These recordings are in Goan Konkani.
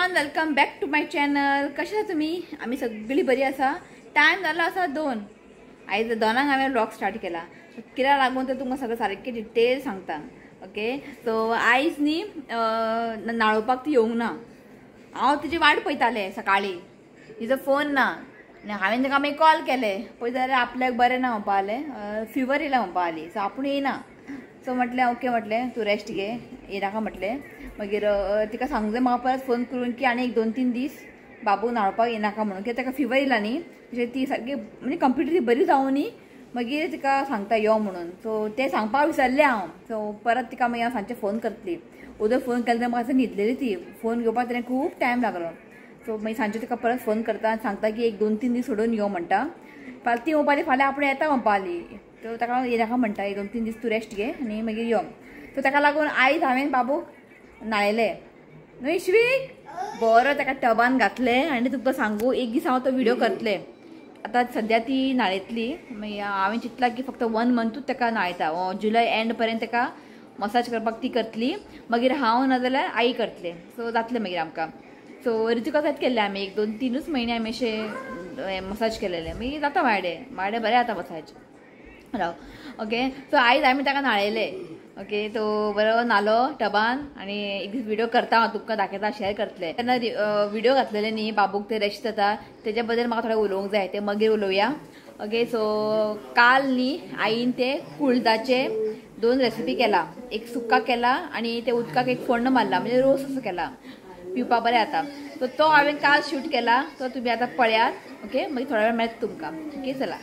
Everyone, welcome back to my channel. कशें आसा तुमी? आमी सगळीं बरी आसा. टायम जालो आसा 2. आयज 2 हांवें व्लॉग स्टार्ट केला. कित्याक लागून तर तुमकां सगळें सारकें डिटेल सांगता. ओके, सो आयज न्ही न्हाणोवपाक ती येवंक ना. हांव तिची वाट पळयतालें सकाळीं, तिचो फोन ना आनी हांवें ताका मागीर कॉल केले पळय जाल्यार आपल्याक बरें ना म्हणपा जालें, फिवर येयला म्हणपा जाली. सो आपूण येयना. सो म्हटलें ओके, म्हटलें तूं रेस्ट घे, येनाका म्हटलें. मागीर तिका सांगूंक जाय म्हाका परत फोन करून की आनी 1-2-3 दीस बाबू न्हाणोवपाक येनाका म्हणून, कित्याक ताका फिवर येयला न्ही, तशें ती सारकी म्हणजे कंप्लिटली बरी जावं न्ही मागीर तिका सांगता यो म्हणून. सो तें सांगपाक विसरलें हांव. सो परत तिका मागीर हांव सांजचें फोन करतली. उदक फोन केलें म्हाका असं न्हिदलेली ती, फोन घेवपाक तिणें खूब टायम लागलो. सो मागीर सांजचें तिका परत फोन करता आनी सांगता की 1-2-3 दीस सोडून यो म्हणटा. फाल्यां ती म्हणपा फाल्यां आपूण येता म्हणपा जाली. सो ताका येनाका म्हणटा, 1-2-3 दीस तूं रेस्ट घे आनी मागीर यो. सो ताका लागून आयज हांवें बाबूक न्हाणयलें न्हय श्वीक, बरो ताका टबान घातलें. आनी तुमकां सांगू, एक दीस हांव तो व्हिडियो करतलें. आतां सद्या ती न्हाणयतली. मागीर हांवें चिंतलां की फक्त 1 मंथूच ताका न्हाणयता, जुलय एंड पर्यंत ताका मसाज करपाक ती करतली, मागीर हांव नाजाल्यार आई करतलें. सो जातलें मागीर आमकां. सो ऋतिका जात केल्लें आमी 1-2-3 म्हयने आमी अशें मसाज केलेलें. मागीर जाता मायडे मायडे बरें जाता मसाज. राव ओके. सो आयज आमी ताका न्हाणयलें. ओके, तो बरो न्हालो टबान आनी एक दीस व्हिडियो करता हांव, तुमकां दाखयता, शेअर करतलें. तेन्ना व्हिडियो घातलेले न्ही बाबूक ते रेस्ट जाता तेज्या बद्दल म्हाका थोडें उलोवंक जाय, तें मागीर उलोवया. ओके, सो काल न्ही आईन ते कुळदाचे 2 रेसिपी केला. एक सुक्का केला आनी ते उदकाक एक फोण्ण मारला, म्हणजे रोस असो केला, पिवपाक बरें जाता. सो तो हांवें काल शूट केला, तो तुमी आतां पळयात. ओके, मागीर थोड्या वेळ मेळटा तुमकां. ओके, चला.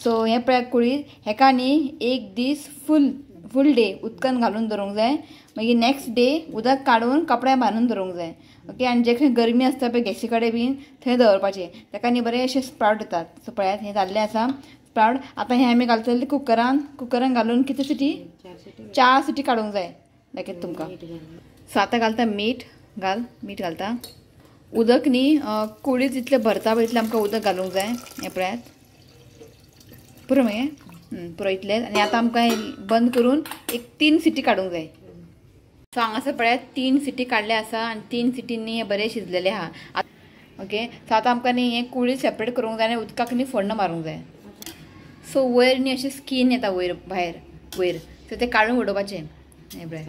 सो हें पळयात कुळीद, हेका न्ही एक दीस फूल डे उदकान घालून दवरूंक जाय. मागीर नेक्स्ट डे उदक काडून कपड्यान बांदून दवरूंक जाय. ओके, आनी जे खंय गरमी आसता पळय गॅसी कडेन बीन थंय दवरपाचें, ताका न्ही बरें अशें स्प्रावट येतात. सो पळयात हें जाल्लें आसा स्प्रावट. आतां हें आमी घालतले कुकरान. कुकरान घालून कितले सिटी? 4 सिटी काडूंक जाय. दाखयता तुमकां. सो आतां घालता मीठ, घाल मीठ घालता. उदक न्ही कुळीद जितलें भरता पळय तितलें आमकां उदक घालूंक जाय. हें पळयात, पुरो मगे पुरो इतलें. आनी आतां आमकां बंद करून एक 3 सिटी काडूंक जाय. सो हांगासर पळयात 3 सिटी काडले आसा आनी 3 सिटींनी हें बरें शिजलेलें आहा. ओके, सो आतां आमकां न्ही हें कुळीद सेपरेट करूंक जाय आनी उदकाक न्ही फोण्ण मारूंक जाय. सो वयर न्ही अशें स्कीन येता वयर भायर वयर, सो तें काडून उडोवपाचें. हें पळय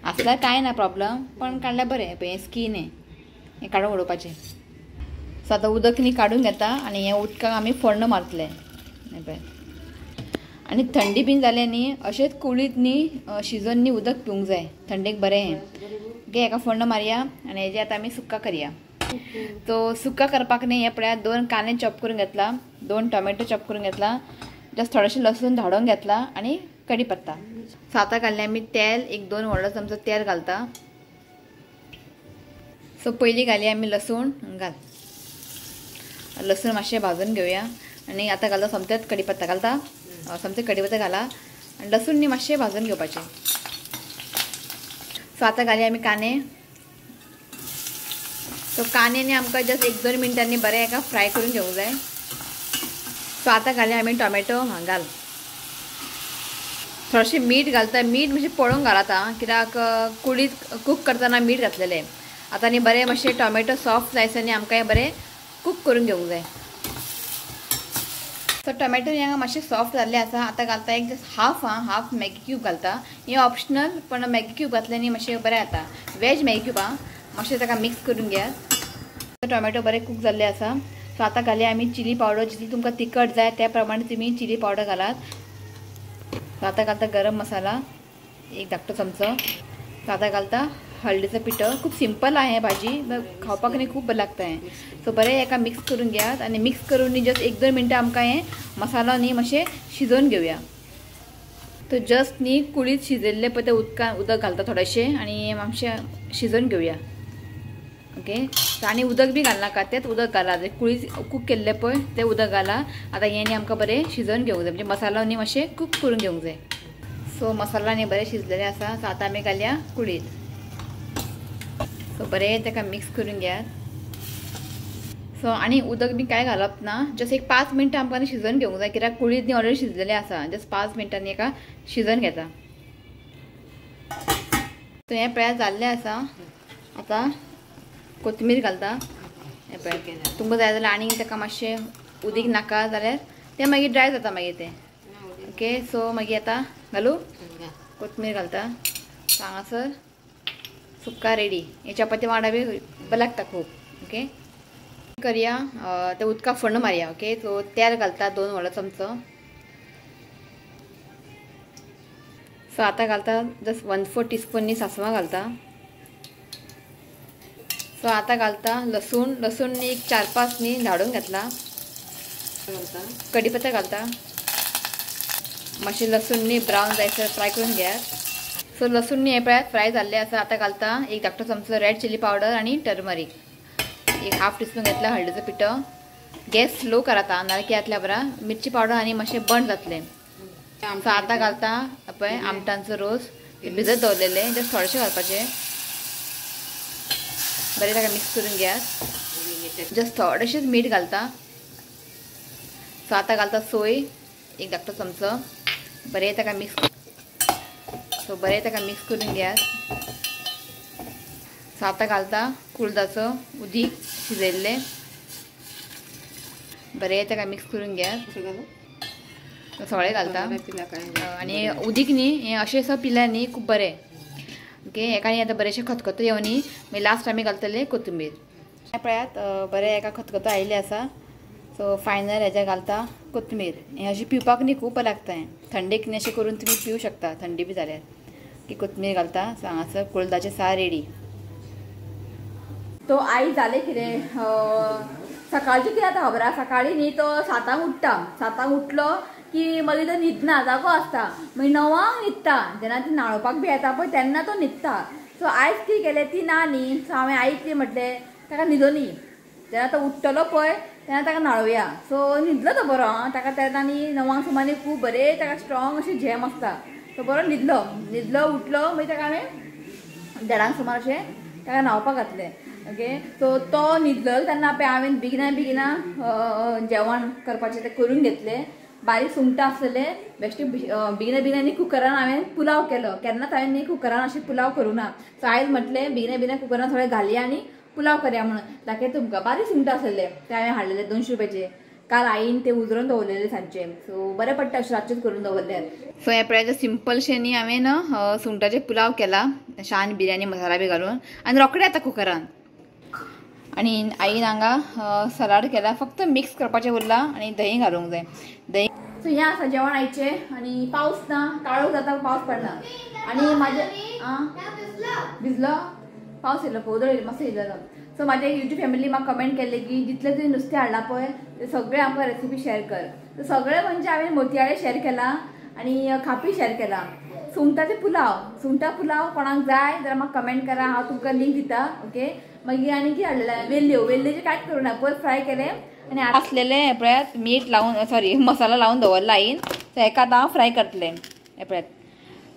आसल्यार कांय ना प्रॉब्लम, पण काडल्यार बरें. पळय हें स्कीन हें काडून उडोवपाचें. सो आतां उदक न्ही काडून घेता आनी हें उदकाक आमी फोण्ण मारतले. हें पळय, आनी थंडी बीन जालें न्ही अशेंच कुळीद न्ही शिजोवन न्ही उदक पिवंक जाय, थंडेक बरें हें. ओके, हेका फोण्ण मारया आनी हेजें आतां आमी सुक्का करया. सो सुक्का करपाक न्ही हें पळयात 2 कांदे चॉप करून घेतला, 2 टोमॅटो चॉप करून घेतला, जस्ट थोडेशें लसूण धाडोवन घेतला आनी कडी पत्ता. सो आतां घातलें आमी तेल, 1-2 व्हडलो चमचो तेल घालता. सो पयलीं घाली आमी लसूण, घाल लसूण मातशें भाजून घेवया. आनी आतां घालता सोमतेच कडी पत्ता घालता, सोमतें कडी पत्ता घाला आनी लसूण न्ही मातशें भाजून घेवपाचें. सो आतां घाली आमी कांदे. सो कांदे न्ही आमकां जस्ट 1-2 मिनटांनी बरें हेका फ्राय करून घेवंक जाय. सो आतां घाली आमी टोमॅटो, हां घाल थोडेशें मीठ घालता. मीठ मातशें पळोवन घालात आं, कित्याक कुळीद कूक करतना मीठ घातलेलें. आतां न्ही बरें मातशें टोमॅटो सॉफ्ट जायसर न्ही आमकां हें बरें कूक करून घेवंक जाय. सो टोमॅटो हांगा मातशें सॉफ्ट जाल्लें आसा. आतां घालता एक जस्ट हाफ, आं हाफ मॅगी क्यूब घालता. हें ऑप्शनल, पण मॅगी क्यूब घातलें न्ही मातशें बरें जाता. वेज मॅगी क्यूब आं, मातशें ताका मिक्स करून घेयात. टोमॅटो बरें कूक जाल्लें आसा. सो आतां घालया आमी चिली पावडर, जितली तुमकां तिखट जाय त्या प्रमाणे तुमी चिली पावडर घालात. सो आतां घालता गरम मसाला 1 धाकटो चमचो. सो आतां घालता हळदीचो पिठो. खूब सिंपल आहे भाजी, खावपाक न्ही खूब बरें लागता हें. सो बरें हेका मिक्स करून घेयात आनी मिक्स करून न्ही जस्ट 1-2 मिनटां आमकां हें मसालो न्ही मातशें शिजोवन घेवया. तो जस्ट न्ही कुळीद शिजयल्लें पळय तें उदकान उदक घालता थोडेशें आनी मातशें शिजोवन घेवया. ओके, सो आनी उदक बी घालनाका, तेंच उदक घाला, कुळीद कूक केल्लें पळय तें उदक घाला. आतां हें न्ही आमकां बरें शिजोवन घेवंक जाय, म्हणजे मसालो न्ही मातशें कूक करून घेवंक जाय. सो मसाला न्ही बरें शिजलेलें आसा. सो आतां आमी घालया कुळीद. सो बरें ताका मिक्स करून घेयात. सो आनी उदक बी कांय घालप ना, जस्ट एक 5 मिनटां आमकां शिजोवन घेवंक जाय, कित्याक कुळीद न्ही ऑलरेडी शिजलेलें आसा. जस्ट 5 मिनटांनी हेका शिजोवन घेता. सो हें पळयात जाल्लें आसा. आतां कोथमीर घालता. हें पळय तुमकां जाय जाल्यार आनीक ताका मातशें उदीक नाका जाल्यार तें मागीर ड्राय जाता मागीर तें. ओके सो मागीर आतां घालू कोथमीर घालता. सो हांगासर सुक्का रेडी. हे चपाती वांगडा बी बरें लागता खूब. ओके करया ते उदकाक फोण्ण मारया. ओके सो तेल घालता 2 व्हडलो चमचो. सो आतां घालता जस्ट 1/4 टीस्पून सासवां घालता. सो आतां घालता लसूण. लसूण एक 4-5 न्ही धाडून घेतला. कडीपत्ता घालता. मातशें लसूण न्ही ब्रावन जायसर फ्राय करून घेयात. सो लसूण न्ही हें पळयात फ्राय जाल्लें आसा. आतां घालता एक धाकटो चमचो रेड चिली पावडर आनी टर्मरीक. एक 1/2 टीस्पून घेतला हळदीचो पिठो. गॅस स्लो करात नाल्यार कितें जातलें बरा मिरची पावडर आनी मातशें बंद जातलें. सो आतां घालता पळय आमटांचो रोस भिजत दवरलेले जस्ट थोडेशें घालपाचें. बरें ताका मिक्स करून घेयात. जस्ट थोडेशेंच मीठ घालता. सो आतां घालता सोय एक धाकटो चमचो. बरें ताका मिक्स. सो बरें ताका मिक्स करून घेयात. सो आतां घालता कुळदाचो उदीक शिजयल्लें. बरें ताका मिक्स करून घेयात. सगळें घालता आनी उदीक न्ही हें अशें सो पिल्यार न्ही खूब बरें. ओके हेका न्ही आतां बरेंशें खतखतो येवनी मागीर लास्ट आमी घालतले कोथंबीर. पळयात बरें हेका खतखतो आयिल्लें आसा. सो फायनल हेज्या घालता कोथंबीर. हें अशें पिवपाक न्ही खूब बरें लागता. हें थंडेक न्ही अशें करून तुमी पिवूं शकता थंडी बी जाल्यार. की कोथंबीर घालता. सो हांगासर कुळदाचें सार रेडी. तो आई जालें कितें सकाळचें कितें जाता खबर आसा. सकाळीं न्ही तो 7 उठ्ठा. 7 उठलो की मागीर तो न्हिदना जागो आसता. मागीर 9 न्हिदता. जेन्ना ती न्हाणोवपाक बी येता पळय तेन्ना तो न्हिदता. सो आयज कितें केलें ती ना न्ही. सो हांवें आईक कितें म्हटलें ताका न्हिदोनी जेन्ना तो उठ्ठलो पळय तेन्ना ताका न्हाणोवया. सो न्हिदलो तो बरो. आं ताका तेन्ना न्ही 9 सुमार खूब बरें ताका स्ट्रॉंग अशें झेम आसता. तो बरो न्हिदलो. न्हिदलो उठलो मागीर ताका हांवें 1:30 सुमार अशें ताका न्हांवपाक घातलें. ओके सो तो न्हिदलो तेन्ना पळय हांवें बेगिना बेगिना जेवण करपाचें तें करून घेतलें. बारीक सुंगटां आसलेले बेश्टे बेगिना बेगिना न्ही कुकरान हांवें पुलाव केलो. केन्नाच हांवें न्ही कुकरान अशें पुलाव करूं ना. सो आयज म्हटलें बेगिना बेगिना कुकरान थोडें घालया आनी पुलाव करया म्हणून. दाखयता तुमकां. बारीक सुंगटां आसलेले ते हांवें हाडलेले 200 रुपयाचे. काल आईन ते उजरोवन दवरलेले सांजचे. सो बरें पडटा अशें रातचेच करून दवरले. सो हें पळय सिंपलशें न्ही हांवें सुंगटाचें पुलाव केला शान बिरयानी मसाला बी घालून आनी रोखडें आतां कुकरान. आनी आईन हांगा सलाड केला. फक्त मिक्स करपाचें उरलां आनी दही घालूंक जाय. दही. सो हें आसा जेवण आयचें. आनी पावस ना काळोख जाता पावस पडना. आनी म्हाजें भिजलो पावस येयलो पळय उदक येयलो मातसो येयलो. सो म्हाज्या यूट्यूब फॅमिली म्हाका कमेंट केल्ले की जितले तुवें नुस्तें हाडलां पळय ते सगळें आमकां रेसिपी शेअर कर. सगळें म्हणजे हांवें मोतयाळे शेअर केला आनी खापी शेअर केला. सुंगटाचे पुलाव सुंगटां पुलाव कोणाक जाय जाल्यार म्हाका कमेंट करा. हांव तुमकां लिंक दिता. ओके मागीर आनी कितें हाडलेलें वेल्ल्यो. वेल्ल्योचें कांयच करूं ना पयर फ्राय केलें आनी आसलेलें पळयात मीठ लावन सॉरी मसालो लावन दवरला आईन. सो हेका आतां हांव फ्राय करतलें. हें पळयात.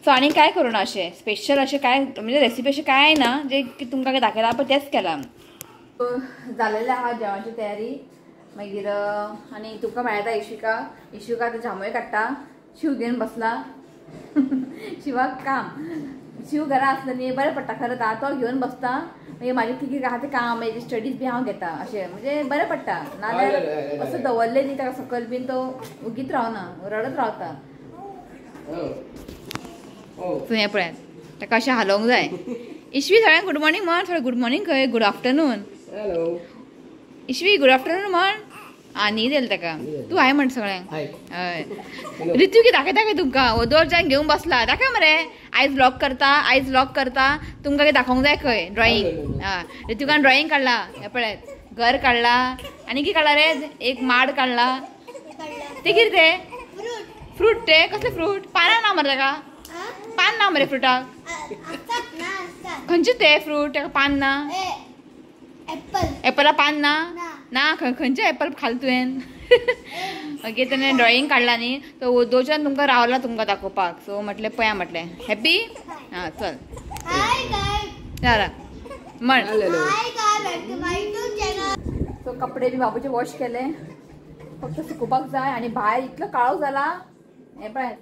सो आनी कांय करूं ना अशें स्पेशल अशें कांय म्हणजे रेसिपी अशें कांय ना जें की तुमकां दाखयलां पळय तेंच केलां. जालेलें आहा जेवणाची तयारी. मागीर आनी तुमकां मेळटा इशिका. इशिका आतां जांबय काडटा. शिव घेवन बसला. शिवाक काम. शिव घरा आसलो न्ही बरें पडटा खरें. आतां तो घेवन बसता मागीर म्हाजें कितें आहा तें काम म्हाजें स्टडीज बी हांव घेता अशें म्हणजे बरें पडटा. नाजाल्यार असो दवरलें न्ही ताका सकयल बीन तो उगीत रावना रडत रावता. तूं हें पळयात ताका अशें हालोवंक जाय. इश्वी सगळ्यांक गुड मॉर्निंग म्हण. सगळें गुड मॉर्निंग खंय good afternoon. Ishvi good afternoon म्हण. आं न्हीद येयली ताका. तूं हाय म्हण सगळ्यांक. हय रितू की दाखयता खंय तुमकां ओदोरच्यान घेवन बसला. दाखय मरे आयज व्लॉग करता. आयज व्लॉग करता तुमकां कितें दाखोवंक जाय खंय ड्रॉइंग. आं रितुकान ड्रॉइंग काडला. हें पळयात घर काडला आनी कितें काडला रे एक माड काडला. तें कितें तें फ्रूट. तें कसलें फ्रूट? पानां ना मरे ताका. पान ना मरे फ्रुटाक. खंयचें तें फ्रूट ताका पान ना? एपला पान ना ना. खंयचें एपल खालें तुवें? ओके तेणें ड्रॉइंग काडला न्ही सो दोच्यान तुमकां रावला तुमकां दाखोवपाक. सो म्हटलें पळया म्हटलें हॅपी. आं चल म्हण. सो कपडे बी बाबूचे वॉश केले फक्त सुकोवपाक जाय. आनी भायर इतलो काळोख जाला हें पळयात.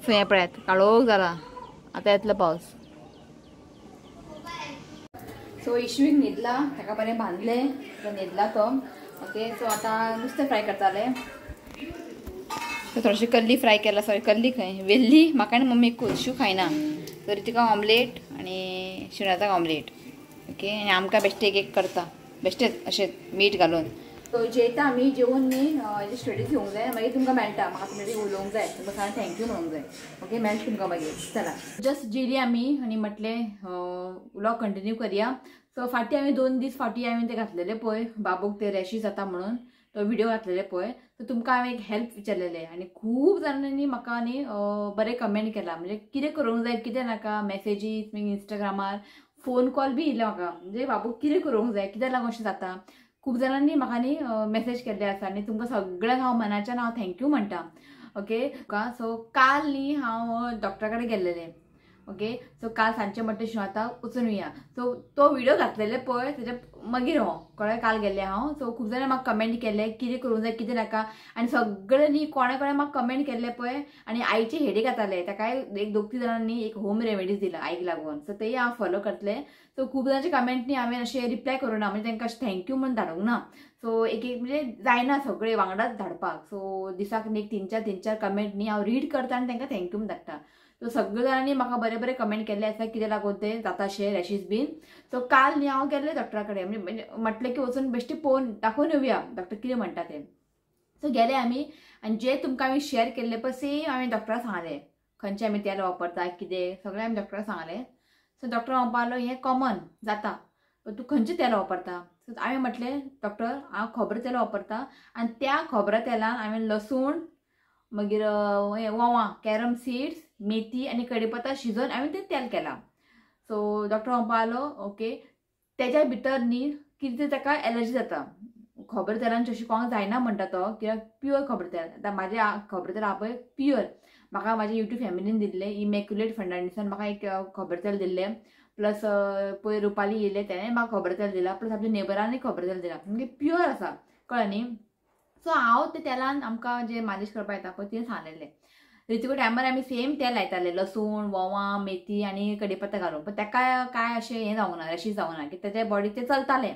सो हें पळयात काळोख जाला आतां येतलो पावस. सो इशवीक न्हिदला, ताका बरें बांदलें, न्हिदला तो. ओके सो आतां नुस्तें फ्राय करतालें. सो थोडीशी कल्ली फ्राय केला, सॉरी कल्ली खंय वेल्ली. म्हाका आनी मम्मीकूच, शू खायना. सो रितिका ऑमलेट आनी शिवनाथाक ऑमलेट. ओके आनी आमकां बेश्टें एक एक करता, बेश्टेच अशें मीठ घालून. सो जेयता आमी, जेवन न्ही स्टडीज घेवंक जाय, मागीर तुमकां मेळटा. म्हाका तुमचे उलोवंक जाय, तुमकां सांग thank you म्हणूंक जाय. ओके मेळटा तुमकां मागीर. चला जस्ट जेली आमी आनी म्हटलें व्लॉग कंटिन्यू करया. सो फाटीं हांवें 2 दीस फाटीं हांवें ते घातलेले पळय बाबूक ते रॅशीज जाता म्हणून तो व्हिडिओ घातलेले पळय. सो तुमकां हांवें एक हेल्प विचारलेले आनी खूब जाणांनी म्हाका न्ही बरें कमेंट केला, म्हणजे कितें करूंक जाय कितें नाका. मॅसेजीस मागीर इंस्टाग्रामार फोन कॉल बी येयले म्हाका, म्हणजे बाबूक कितें करूंक जाय कित्याक लागून अशें जाता. खूब जाणांनी म्हाका न्ही मॅसेज केल्ले आसा आनी तुमकां सगळ्यांक हांव मनाच्यान हांव thank you म्हणटा. ओके सो काल न्ही हांव डॉक्टरा कडेन गेल्लेलें. ओके सो काल सांजचें म्हटलें शिवनाथा वचून येया. सो तो व्हिडिओ घातलेले पळय तेच्या मागीर हो कळ्ळें काल गेल्लें हांव. सो खूब जाणां म्हाका कमेंट केले कितें करूंक जाय कितें नाका आनी सगळे न्ही कोणें कोणें म्हाका कमेंट केल्ले पळय. आनी आईचे हेडेक जाताले ताकाय एक 2-3 जाणांनी एक होम रेमेडीज दिला आईक लागून. सो तेय हांव फॉलो करतलें. सो खूब जाणांचे कमेंट न्ही हांवें अशें रिप्लाय करूं ना, म्हणजे तांकां अशें thank you म्हणून धाडूंक ना. सो एक एक म्हणजे जायना सगळे वांगडाच धाडपाक. सो दिसाक न्ही 3-4 कमेंट न्ही हांव रीड करता आनी तांकां thank you म्हणून धाडटा. सो सगळे जाणांनी म्हाका बरे बरे कमेंट केल्ले आसा कितें लागून ते जाता अशें रॅशीज बीन. सो काल न्ही हांव गेल्लें डॉक्टरा कडेन, म्हणजे म्हटलें की वचून बेश्टें पळोवन दाखोवन येवया डॉक्टर कितें म्हणटा तें. सो गेले आमी आनी जे तुमकां हांवें शेअर केल्ले पळय सेम हांवें डॉक्टराक सांगलें, खंयचें आमी तेल वापरता कितें सगळें आमी डॉक्टराक सांगलें. सो डॉक्टर म्हणपाक लागलो हें कॉमन जाता, तूं खंयचें तेल वापरता. सो हांवें म्हटलें डॉक्टर हांव खोबरें तेल वापरता आनी त्या खोबऱ्या तेलान हांवें लसूण मागीर वोवां कॅरम सीड्स मेथी आनी कडीपत्ता शिजोवन हांवें तें तेल केलां. सो डॉक्टर म्हणपाक लागलो ओके तेज्या भितर न्ही कितें ताका एलर्जी जाता, खोबरें तेलान अशें कोणाक जायना म्हणटा तो, कित्याक प्युअर खोबरें तेल. आतां म्हाजें खोबरें तेल आहा पळय प्युअर, म्हाका म्हाज्या युट्यूब फॅमिलीन दिल्लें, इमॅक्युलेट फर्नांडीसान म्हाका एक खोबरें तेल दिल्लें, प्लस पळय रुपाली येयलें तेणें म्हाका खोबरें तेल दिलां, प्लस आमच्या नेबरांनी खोबरें तेल दिलां, म्हणजे प्युअर आसा कळ्ळें न्ही. सो हांव ते तेलान आमकां जें मालिश करपाक येता पळय तें सांगलेलें. ऋतिको टायमार आमी सेम तेल लायताले, लसूण वोवां मेथी आनी कडीपत्ता घालून, पण ताका काय अशें हें जावंक ना, रॅशीज जावंक ना, की तेच्या बॉडीक तें चलतालें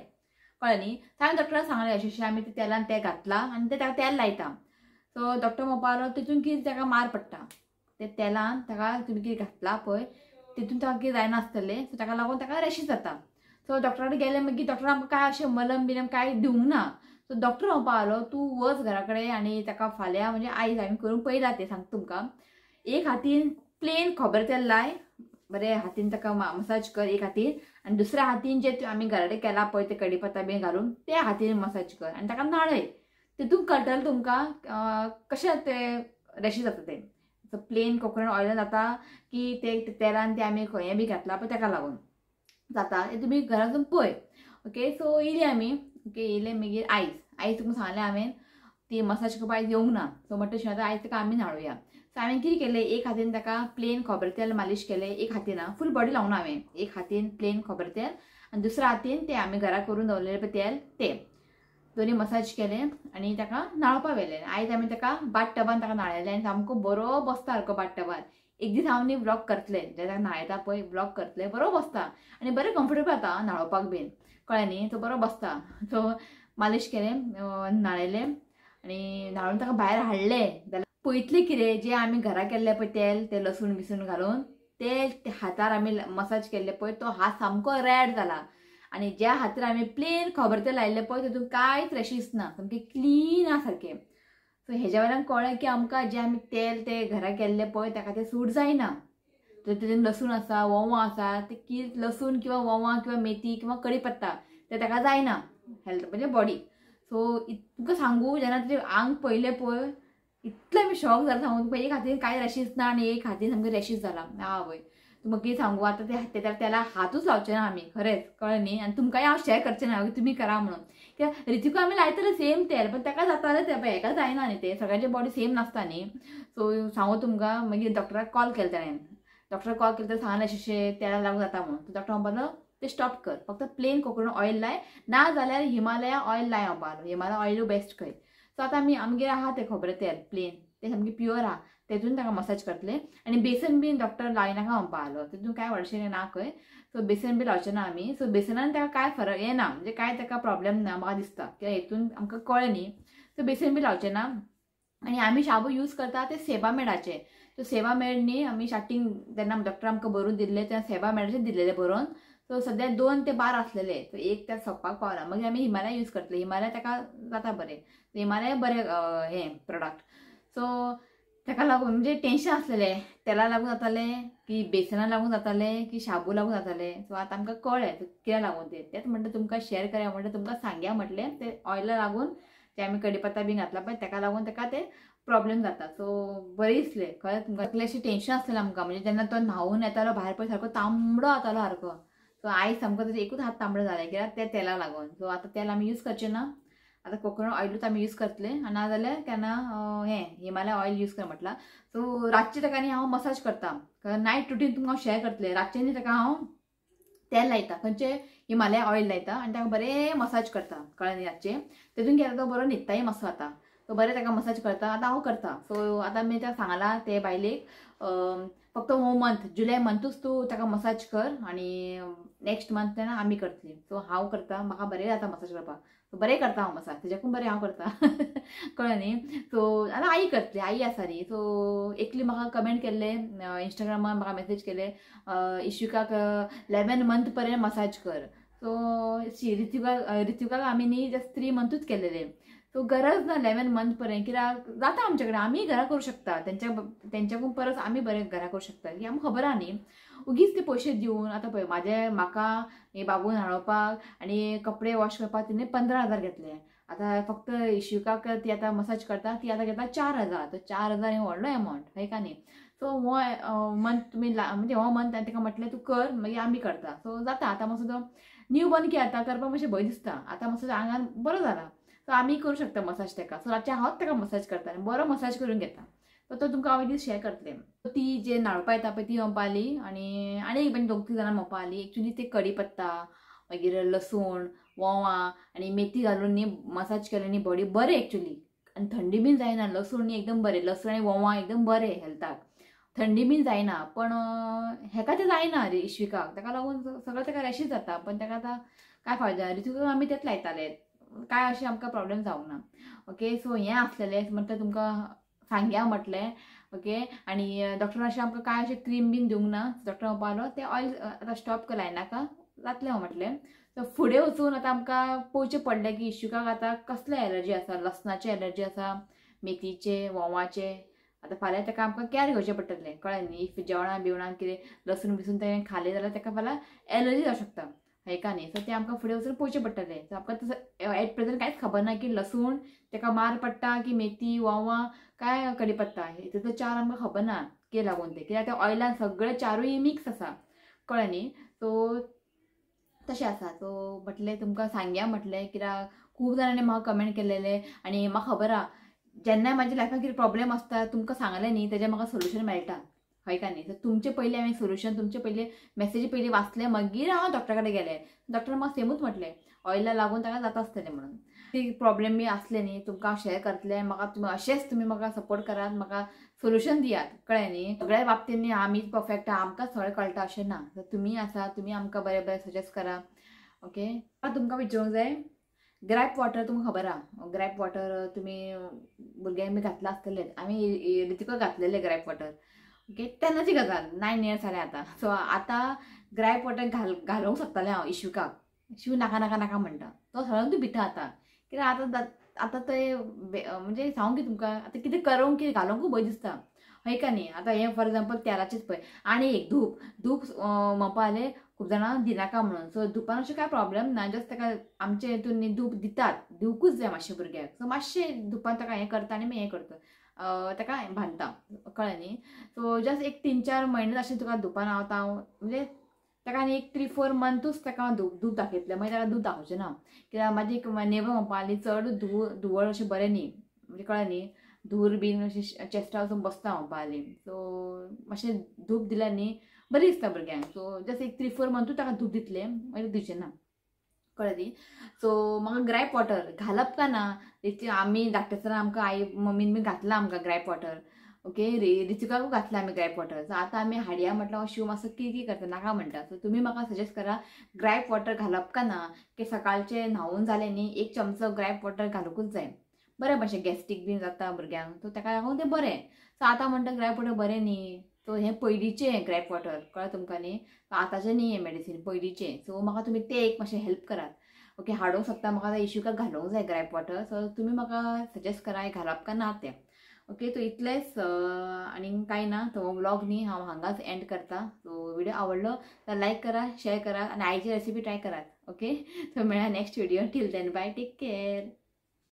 कळ्ळें न्ही. हांवें डॉक्टराक सांगलें अशें अशें आमी तें तेलान तें घातलां आनी तें ताका तेल लायता. सो डॉक्टर म्हणपाक लागलो तितून कितें ताका मार पडटा, ते तेलान ताका तुमी कितें घातलां पळय तितून ताका कितें जायनासतलें, सो ताका लागून ताका रॅशीज जाता. सो डॉक्टरा कडेन गेले मागीर डॉक्टरान आमकां काय अशें मलम बिलम काय दिवंक ना. सो डॉक्टर म्हणपाक लागलो तूं वच घरा कडेन आनी ताका फाल्यां म्हणजे आयज हांवें करून पळयलां तें सांगता तुमकां. एक हातीन प्लेन खोबरें तेल लाय, बरें हातीन ताका मसाज कर एक हातीन, आनी दुसऱ्या हातीन जे आमी घरा कडेन केलां पळय ते कडीपत्ता बीन घालून त्या हातीन मसाज कर आनी ताका न्हाणय, तितून कळटलें तुमकां कशें ते रॅशीज जाता तें. सो प्लेन कोकोनट ऑयलान जाता की ते तेलान ते आमी खंय बी घातलां पळय ताका लागून जाता, तें तुमी घरान वचून पळय. ओके सो येयली आमी, ओके येयले मागीर आयज आयज तुमकां सांगलें हांवें ती मसाज करपाक आयज येवंक ना. सो म्हटलें शिवाय आयज ताका आमी न्हाणुया. सो हांवें कितें केलें, एक हातीन ताका प्लेन खोबरें तेल मालिश केलें, एक हातीन फूल बॉडी लावना हांवें, एक हातीन प्लेन खोबरें तेल आनी दुसऱ्या हातीन तें आमी घरा करून दवरलेलें पळय तेल तें दोनी मसाज केलें आनी ताका न्हाणोवपाक व्हेलें. आयज आमी ताका बाथ टबान ताका न्हाणयलें आनी सामको बरो बसता सारको बाथ टबान. एक दीस हांव न्ही व्लॉग करतलें, जेन्ना ताका न्हाणयता पळय व्लॉग करतलें, बरो बसता आनी बरें कम्फर्टेबल जाता न्हाणोवपाक बीन कळ्ळें न्ही. तो बरो बसता. सो मालिश केलें, न्हाणयलें आनी न्हाणून ताका भायर हाडलें जाल्यार पळयतलें कितें जें आमी घरा केल्लें पळय तेल तें लसूण बिसूण घालून ते हातार आमी मसाज केल्ले पळय तो हात सामको रेड जाला आनी ज्या हातार आमी प्लेन खोबरें तेल लायिल्लें पळय तितून कांयच रॅशीज ना, सामकें क्लीन आसा सारकें. सो हेज्या वयल्यान कळ्ळें की आमकां जें आमी तेल तें घरा केल्लें पळय ताका तें सूट जायना. तर तितून लसूण आसा, वोवां आसा, ते कितें लसूण किंवा वोवां किंवा मेथी किंवा कडीपत्ता ते ताका जायना हेल्थ म्हणजे बॉडी. सो तुमकां सांगू जेन्ना तुजें आंग पळयलें पळय इतलें आमी शॉक जाला सांगू तुमकां, एक हातीन कांय रॅशीज ना आनी एक हातीन सामकें रॅशीज जाला. आवय तुमकां कितें सांगू आतां ते तेला हातूच लावचे ना आमी, खरेंच कळ्ळें न्ही. आनी तुमकांय हांव शेअर करचें ना तुमी करा म्हणून, कित्याक ऋतिकूय आमी लायतले सेम तेल पण ताका जातालें तें, पळय हेका जायना न्ही, तें सगळ्यांचे बॉडी सेम नासता न्ही. सो सांगू तुमकां मागीर डॉक्टराक कॉल केलो ताणें, डॉक्टराक कॉल केलो तर सांगलें अशें अशें तेला लागून जाता म्हणून. डॉक्टर म्हणपाक तें स्टॉप कर, फक्त प्लेन कोकोनट ऑयल लाय, ना जाल्यार हिमालया ऑयल लाय म्हणपाक लागलो, हिमालया ऑयलूय बेस्ट खंय. सो आतां आमी आमगेर आहा तें खोबरें तेल प्लेन, तें सामकें प्युअर आहा, तेतून ताका मसाज करतले. आनी बेसन बीन डॉक्टर लायनाका म्हणपा आसलो, तितून कांय व्हडशें ना खंय. सो बेसन बी लावचें ना आमी. सो बेसनान ताका कांय फरक येना, म्हणजे कांय ताका प्रॉब्लेम ना म्हाका दिसता, कित्याक हेतून आमकां कळ्ळें न्ही. सो बेसन बी लावचें ना. आनी आमी शाबू यूज करता ते सेबामेडाचे. सो सेबामेड न्ही आमी स्टार्टींग तेन्ना डॉक्टर आमकां बरोवन दिल्ले तेन्ना सेबामेडाचे दिल्लेले बरोवन. सो सद्या 2 ते 12 आसलेले, सो एक त्या सोंपपाक पावला. मागीर आमी हिमालया यूज करतले, हिमालया ताका जाता बरें, हिमालया बरें हें प्रोडक्ट. सो ताका लागून म्हणजे टेंशन आसलेलें, तेला लागून जातालें की बेसना लागून जातालें की शाबू लागून जातालें. सो आतां आमकां कळ्ळें कित्याक लागून तें, तेंच म्हणटा तुमकां शेअर करया म्हणटा, तुमकां सांगया म्हटलें. ते ऑयला लागून ते आमी कडीपत्ता बीन घातला पळय ताका लागून ताका ते प्रॉब्लेम जाता. सो बरें दिसलें खरें तुमकां. इतलें टेंशन आसलेलें आमकां, म्हणजे जेन्ना तो न्हांवून येतालो भायर पळय सारको तांबडो जातालो सारको. सो आयज सामको ताचो एकूच हात तांबडो जालें कित्याक त्या तेला लागून. सो आतां तेल आमी यूज करचें ना, आतां कोकोनट ऑयलूच आमी यूज करतले. आनी नाजाल्यार केन्ना हें हिमालया ऑयल यूज कर म्हटलां. सो रातचें ताका न्ही हांव मसाज करता, नायट रुटीन तुमकां हांव शेअर करतलें. रातचें न्ही ताका हांव तेल लायता, खंयचें हिमालया ऑयल लायता आनी ताका बरें मसाज करता, कळ्ळें न्ही. रातचें तेतून केल्यार तो बरो न्हिदताय मातसो आतां. सो बरें ताका मसाज करता आतां हांव करता. सो आतां आमी ताका सांगलां ते बायलेक फक्त हो मंथ जुलय मंथूच तूं ताका मसाज कर आनी नेक्स्ट मंथ तेन्ना आमी करतली. सो हांव करता, म्हाका बरें जाता मसाज करपाक, सो बरें करता हांव मसाज, तेज्याकून बरें हांव करता कळ्ळें न्ही. सो आतां आई करतली, आई आसा न्ही. सो एकली म्हाका कमेंट केल्ले इंस्टाग्रामार, म्हाका मॅसेज केले इश्विकाक 11 मंथ पर्यंत मसाज कर. सो रित्विकाक आमी न्ही जस्ट 3 मंथूच केलेले. सो गरज ना 11 मंथ पर्यंत, कित्याक जाता आमचे कडेन, आमी घरा करूं शकता, तेंच्याकून परस आमी बरें घरा करूं शकता, की आमकां खबर आहा न्ही. उगीच ते पयशे दिवन आतां पळय म्हाजे म्हाका हे बाबून हाडोवपाक आनी कपडे वॉश करपाक तिणें 15,000 घेतले. आतां फक्त इश्विकाक ती आतां मसाज करता ती आतां घेता 4,000. तो 4,000 हें व्हडलो एमावंट हय का न्ही. सो हो मंथ तुमी म्हणजे हो मंथ ताका म्हटलें तूं कर मागीर आमी करता. सो जाता आतां मातसो तो न्यू बॉर्न की आतां करपाक मातशें भंय दिसता, आतां मातसो आंगान बरो जाला. सो आमी करूं शकता मसाज ताका. सो रातचें हांवच ताका मसाज करता आनी बरो मसाज करून घेता. सो तो तुमकां हांव एक दीस शेअर करतलें. ती जे न्हाणोवपा येता पळय ती म्हणपा आली आनी आनी एक 2-3 जाणां म्हणपा आली. एक्चुली ते कडीपत्ता मागीर लसूण वोंवा आनी मेथी घालून न्ही मसाज केले न्ही बॉडी बरें एक्चुली, आनी थंडी बीन जायना. लसूण न्ही एकदम बरें, लसूण आनी वोंवा एकदम बरें हेल्थाक, थंडी बीन जायना. पण हेका तें जायना रे इश्विकाक, ताका लागून सगळें ताका रॅशीज जाता. पण ताका आतां काय फायदो, रित्विकाक आमी तेंच लायताले, काय अशें आमकां प्रॉब्लेम जावंक ना. ओके, सो हें आसलेलें म्हटल्यार तुमकां सांगया म्हटलें. ओके, आनी डॉक्टरान अशें आमकां कांय अशें क्रीम बीन दिवंक ना. डॉक्टर म्हणपा लागलो तें ऑयल आतां स्टॉप कर लायनाका जातलें म्हटलें. सो फुडें वचून आतां आमकां पळोवचें पडलें की इश्विकाक आतां कसले एलर्जी आसा, लसणाचे एलर्जी आसा, मेथीचे, वोंवाचे. आतां फाल्यां ताका आमकां कॅर घेवचें पडटलें, कळ्ळें न्ही. If जेवणां बिवणां कितें लसूण बिसून तें खालें जाल्यार ताका फाल्यां एलर्जी जावं शकता, हय का न्ही. सो तें आमकां फुडें वचून पळोवचें पडटलें. सो आमकां तसो एट प्रेजंट कांयच खबर ना की लसूण ताका मार पडटा की मेथी, वोंवा काय कडीपत्ता, हेतूंतले 4 आमकां खबर ना कितें लागून तें, कित्याक त्या ऑयलान सगळे 4ूय मिक्स आसा, कळ्ळें न्ही. सो तशें आसा. सो म्हटलें तुमकां सांगया म्हटलें, कित्याक खूब जाणांनी म्हाका कमेंट केलेले आनी म्हाका खबर आहा जेन्ना म्हाज्या लायफान कितें प्रॉब्लेम आसता तुमकां सांगलें न्ही तेजें म्हाका सोल्युशन मेळटा, हय का न्ही. सो तुमचे पयलीं हांवें सोल्युशन, तुमचे पयलीं मॅसेजी पयलीं वाचलें, मागीर हांव डॉक्टरा कडेन गेलें. डॉक्टर म्हाका सेमूच म्हटलें ऑयला लागून ताका जाता आसतलें म्हणून. ती प्रॉब्लेम बी आसले न्ही तुमकां हांव शेअर करतलें. म्हाका तुमी अशेंच तुमी म्हाका सपोर्ट करात, म्हाका सोल्युशन दियात, कळ्ळें न्ही. सगळ्या बाबतीन न्ही आमी परफेक्ट आहा, आमकां सगळें कळटा अशें ना. सो तुमी आसा, तुमी आमकां बरें बरें सजेस्ट करा. ओके, आतां तुमकां विचारूंक जाय ग्रॅप वॉटर तुमकां खबर आहा. ग्रॅप वॉटर तुमी भुरग्यांक बी घातलां आसतलें, आमी रितिका घातलेलें ग्रॅप वॉटर. ओके, तेन्नाची गजाल 9 इयर्स जालें आतां. सो आतां ग्रॅप वॉटर घालूंक शकतालें हांव इश्विकाक, इश्वी नाका नाका नाका म्हणटा, तो सगळ्यांक भिता आतां. कित्याक आतां आतां ते म्हणजे सांगू की तुमकां आतां कितें करूंक कितें घालूंकूय भंय दिसता, हय का न्ही. आतां हें फॉर एग्जाम्पल तेलाचेंच पळय, आनी एक धूप धूप म्हणपा जालें खूब जाणां दिनाका म्हणून. सो धुपान अशें कांय प्रॉब्लेम ना, जस्ट ताका आमचे हितून न्ही धूप दितात, दिवकूच जाय मातशें भुरग्याक. सो मातशें धुपान ताका हें करता आनी मागीर हें करता, ताका बांदता, कळ्ळें न्ही. सो जस्ट एक 3-4 म्हयने अशें तुका धुपान हांव आतां म्हणजे ताका आनी एक 3-4 मंथूच ताका हांव धूप दाखयतलें, मागीर ताका धूप दाखोवचें ना. कित्याक म्हाजी एक नेबर म्हणपा लागली चड धुंवळ अशें बरें न्ही, म्हणजे कळ्ळें न्ही, धूर बीन अशें चेस्टा वचून बसता म्हणपा लागली. सो मातशें धूप दिल्यार न्ही बरें दिसता भुरग्यांक. सो जस्ट एक 3-4 मंथूच ताका धूप दितलें, मागीर दिवचें ना, कळ्ळें न्ही. सो म्हाका ग्रॅप वॉटर घालप का ना, आमी धाकटे आसतना आमकां आई मम्मीन बी घातलां आमकां ग्रॅप वॉटर. ओके रिचुकाकूय घातलां आमी ग्रायप वॉटर. सो आतां आमी हाडया म्हटल्यार शिव मातसो किरकिर करता नाका म्हणटा. सो तुमी म्हाका सजेस्ट करा ग्रायप वॉटर घालप का ना, की सकाळचें न्हांवून जालें न्ही एक चमचो ग्रायप वॉटर घालूंकूच जाय. बरें मातशें गॅस्ट्रीक बीन जाता भुरग्यांक, सो ताका लागून तें बरें. सो आतां म्हणटा ग्रायप वॉटर बरें न्ही, सो हें पयलींचें ग्रायप वॉटर कळ्ळें तुमकां न्ही, आतांचें न्ही हें मेडिसीन पयलींचें. सो म्हाका तुमी तें एक मातशें हेल्प करात. ओके हाडूंक शकता म्हाका आतां इशुकाक घालूंक जाय ग्रायप वॉटर. सो तुमी म्हाका सजेस्ट करा घालप काय ना तें. ओके तो इतलेंच आनी कांय ना. तो व्लॉग न्ही हांव हांगाच एंड करता. सो व्हिडिओ आवडलो तर लायक करा, शेअर करा आनी आईची रेसिपी ट्राय करात. ओके सो मेळया next video. Till then bye, take care.